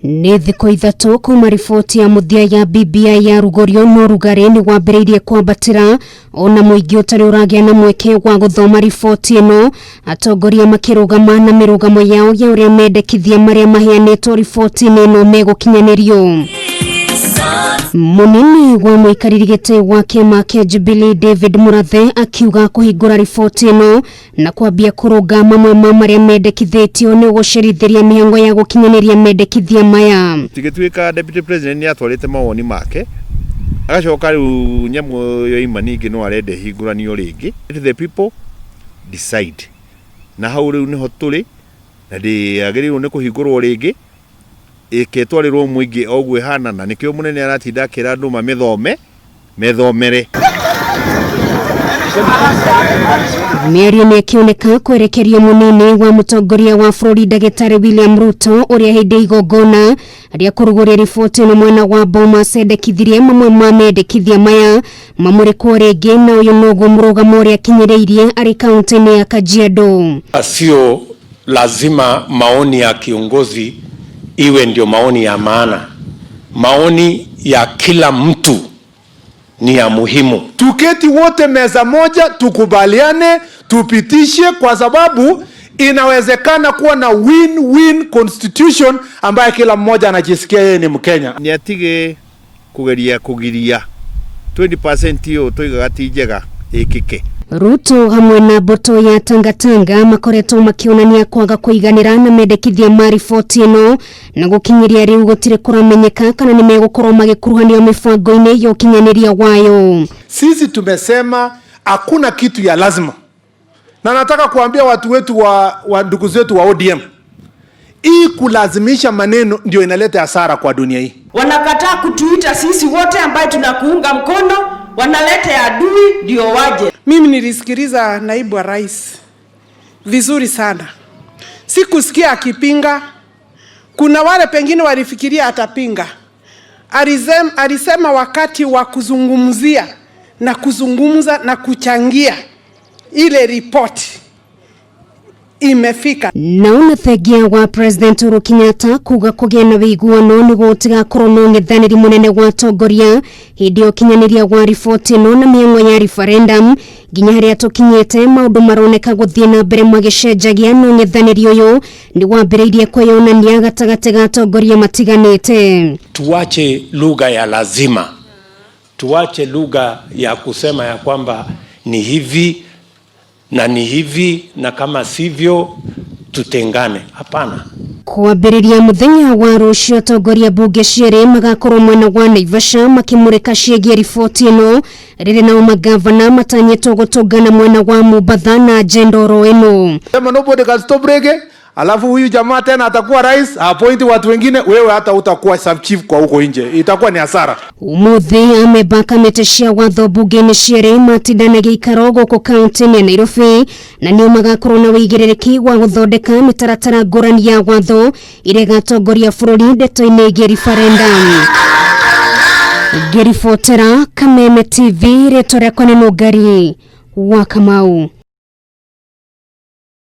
Nĩ thikũ 3 kuma riboti ya mũthia ya BBI ya rugũrio, no rugarĩ nĩ wambĩrĩirie kwambatĩra ona mũingĩ ũtarĩ ũragĩa na mweke wa gũthoma riboti ĩno, atongoria makĩrũgama na mĩrũgamo yao ya ũrĩa mendekithia marĩa maheanĩtwo riboti-inĩ ĩno megũkinyanĩrio. Mũnini wa mũikarĩri gĩtĩ wa kĩama kĩa Jubilee David Murathe akiuga kũhingũra riboti ĩno na kwambia kũrũnga mamwe ma marĩa mendekithĩtio nĩ gũcerithĩria mĩhango ya gũkinyanĩria mendekithia maya. Tigĩtuĩka deputy president nĩ atwarĩte mawoni make, agacoka rĩu nyamũ yoima ningĩ no arenda ĩhingũranio rĩngĩ. Let the people decide, na hau rĩu nĩho tũrĩ, na ndĩagĩrĩirwo nĩ kũhingũrwo rĩngĩ, ĩketwarĩrwo mũingĩ o ũguo ĩhana, na nĩkĩo mũnene aratinda akĩra andũ mamĩthome, methomere. Mĩario nĩ ĩkĩoneka kwerekerio mũnini wa mũtongoria wa bũrũri ndagĩtarĩ William Ruto, ũrĩa hĩndĩ igongona rĩa kũrugũria riboti ĩno mwena wa Bomas endekithirie mamwe ma mendekithia maya mamũrĩkwo rĩngĩ, na ũyũ noguo mũrũgamo ũrĩa akinyĩrĩirie arĩ kaunti-inĩ ya Kajiado. Sio lazima maoni ya kiongozi iwe ndio maoni ya maana. Maoni ya kila mtu ni ya muhimu. Tuketi wote meza moja, tukubaliane, tupitishe, kwa sababu inawezekana kuwa na win-win constitution ambaye kila mmoja anajisikia yeye ni Mkenya. Nĩ atige kũgeria kũgiria 20% ĩyo tũigaga ti njega ĩkĩke. Ruto hamwe na mbũtũ ya Tangatanga makoretwo makĩonania kwaga kũiganĩra na mendekithia ma riboti ĩno, na gũkinyĩria rĩu gũtirĩ kũramenyeka kana nĩ megũkorwo magĩkuruhanio mĩbango-inĩ ya ũkinyanĩria wayo. Sisi tumesema hakuna kitu ya lazima, na nataka kuambia watu wetu wa ndugu zetu wa ODM, hii kulazimisha maneno ndio inaleta hasara kwa dunia hii. Wanakataa kutuita sisi wote ambaye tunakuunga mkono, wanaleta adui ndio waje. Mimi nilisikiliza naibu wa rais vizuri sana, sikusikia akipinga. Kuna wale pengine walifikiria atapinga. Alisema wakati wa kuzungumzia na kuzungumza na kuchangia ile ripoti imefika. Naona thengia wa President Uhuru Kenyatta kuga kũgĩa na wĩiguano nĩguo gũtigakorwo na ũng'ethanĩri mũnene wa atongoria hĩndĩ ya ũkinyanĩria wa riboti ĩno na mĩhang'o ya referendum, nginya harĩa tũkinyĩte maũndũ maroneka gũthiĩ na mbere magĩcenjagia, na ũng'ethanĩri ũyũ nĩ wambĩrĩirie kwĩyonania gatagatĩ ga atongoria matiganĩte. Tuache lugha ya lazima, tuache lugha ya kusema ya kwamba ni hivi na ni hivi na kama sivyo tutengane. Hapana. Kwambĩrĩria mũthenya wa rũciũ, atongoria mbunge cierĩ magakorwo mwena wa Naivasha makĩmũrĩka ciĩgiĩ riboti ĩno, rĩrĩ nao magavana matanyĩtwo gũtũngana mwena wa Mombatha na agenda oro ĩno. Sema nobody can stop reggae, alafu huyu jamaa tena atakuwa rais, appoint watu wengine, wewe hata utakuwa sub chief kwa huko nje, itakuwa ni hasara. Umuthi amemba kamĩtĩ cia watho mbunge-inĩ cierĩ matindanagia ikaro gũkũ kaunti-inĩ ya Nairobi, na nĩo magakorwo na wĩigĩrĩrĩki wa gũthondeka mĩtaratara ngũrani ya watho ĩrĩa ĩgatongoria bũrũri ndeto-inĩ ĩgiĩ referendum. Ngĩribotera Kameme TV, rĩtwa rĩakwa nĩ Nũngari wa Kamau.